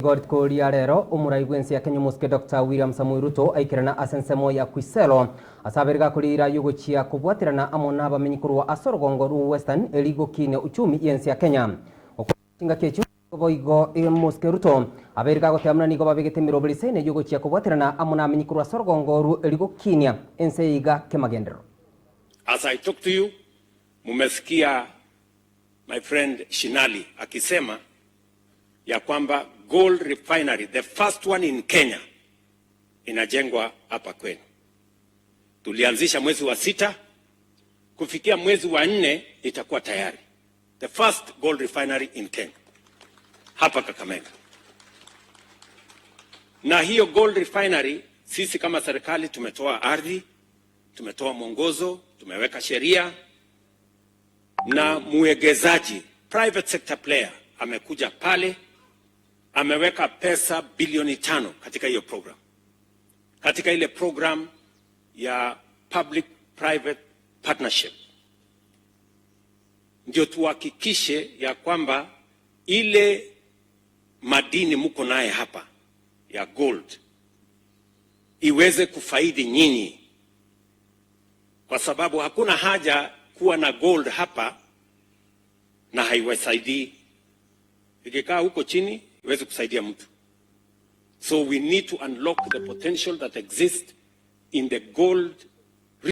Igo rituko ria rero omorai bw'ense ya Kenya omosike Doctor William Samoei Ruto aikerana ase ensemo ya Khwisero ase abere gakoriira ayio gochia kobwaterana amo nabamenyi korwa ase orogongo rwa Western eri gokinia uchumi y'ense ya Kenya. Gokwana chingaki echio nigo boigo omosike Ruto abeire gagoteba buna nigo babegete emeroberi seine eyio gochia kobwaterana amo namenyi korwa ase orogongo oru eri gokinia ense eye iga kemagenderero. As I talk to you, mumesikia my friend Shinali akisema ya kwamba gold refinery, the first one in Kenya, inajengwa hapa kwenu. Tulianzisha mwezi wa sita, kufikia mwezi wa nne itakuwa tayari. The first gold refinery in Kenya hapa Kakamega. Na hiyo gold refinery, sisi kama serikali tumetoa ardhi, tumetoa mwongozo, tumeweka sheria na mwegezaji private sector player amekuja pale, ameweka pesa bilioni 5 katika hiyo program, katika ile program ya public private partnership, ndio tuhakikishe ya kwamba ile madini mko naye hapa ya gold iweze kufaidi nyinyi, kwa sababu hakuna haja kuwa na gold hapa na haiwasaidii. Ikikaa huko chini iweze kusaidia mtu. So we need to unlock the potential that exists in the gold